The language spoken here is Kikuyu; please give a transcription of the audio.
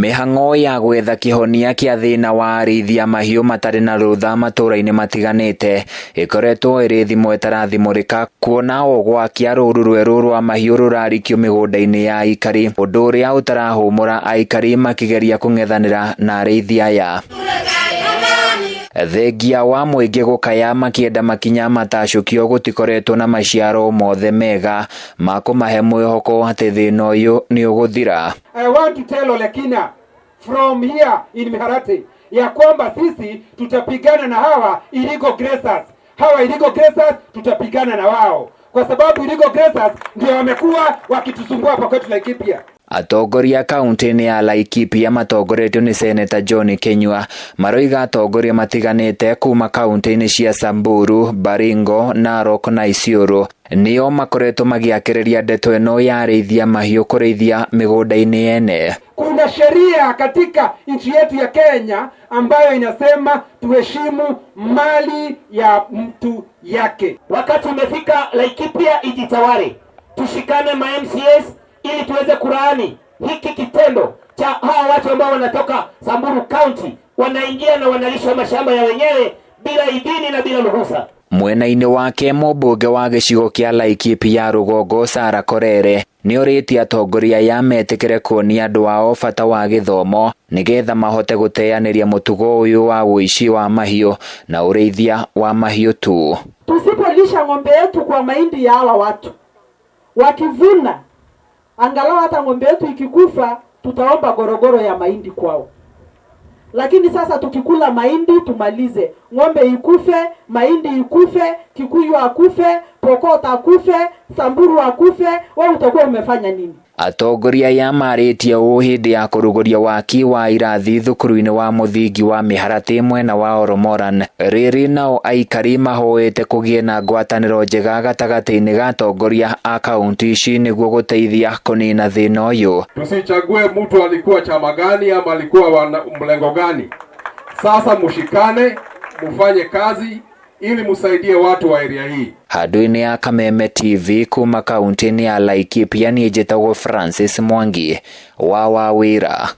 Mĩhang'o ya gwetha kĩhonia kĩa thĩna wa arĩithia mahiũ matarĩ na rũtha matũra-inĩ matiganĩte ĩkoretwo ĩrĩ thimo ĩtarathimũrĩka kuona o gwakĩa rũru rwerũ rwa mahiũ rũrarikio mĩgũnda-inĩ ya aikari, ũndũ ũrĩa ũtarahũmũra aikari makĩgeria kũng'ethanĩra na arĩithi aya. Thengia wa mũingĩ gũkaya makĩenda makinya matacũkio gũtikoretwo na maciaro mothe mega ma kũmahe mwĩhoko atĩ thĩna ũyũ nĩ ũgũthira. I want to tell Olekina from here in Miharati ya kwamba sisi tutapigana na hawa illegal grazers. Hawa illegal grazers tutapigana na wao kwa sababu illegal grazers ndio wamekuwa wakitusumbua hapa kwetu Laikipia. Atongoria kaunti-inĩ ya Laikipia matongoretio nĩ Seneta John Kinyua maroiga atongoria matiganĩte kuma kaunti-inĩ cia Samburu, Baringo, Narok na Isiolo nĩo makoretwo magĩakĩrĩria ndeto ĩno ya arĩithia mahiũ kũrĩithia mĩgũnda-inĩ yene. Kuna sheria katika nchi yetu ya Kenya ambayo inasema tuheshimu mali ya mtu yake. Wakati umefika Laikipia ijitawale, tushikane ma MCAs ili tuweze kulaani hiki kitendo cha hawa watu ambao wanatoka Samburu County wanaingia na wanalisha mashamba ya wenyewe bila idhini na bila ruhusa. Mwena-inĩ wake mũmbunge wa gĩcigo kĩa Laikipia rũgongo Sarah Korere nĩorĩtie atongoria aya metĩkĩre kuonia andũ ao bata wa gĩthomo nĩgetha mahote gũteanĩria mũtugo ũyũ wa ũici wa mahiũ na ũrĩithia wa mahiũ tu. Tusipolisha ng'ombe yetu kwa mahindi ya hawa watu, wakivuna angalau hata ng'ombe yetu ikikufa, tutaomba gorogoro ya mahindi kwao. Lakini sasa tukikula mahindi tumalize, ng'ombe ikufe, mahindi ikufe, Kikuyu akufe, Pokot akufe, Samburu akufe, wewe utakuwa umefanya nini? Atongoria aya marĩtie ũũ hĩndĩ ya kũrugũria waki wa irathi thukuru-inĩ wa mũthingi wa Mĩharatĩ mwena wa Oromoran. Rĩrĩ nao aikari mahoete kũgĩe na ngwatanĩro njega gatagatĩ-inĩ ga atongoria a kaunti ici nĩguo gũteithia kũnina thĩna ũyũ. Tusichague mtu alikuwa chama gani ama alikuwa wana mlengo gani. Sasa mushikane, mufanye kazi ili musaidie watu wa area hii. Handũ-inĩ ya Kameme TV kuma kaunti-inĩ ya Laikipia niĩ njĩtagwo Francis Mwangi wa Wawĩra.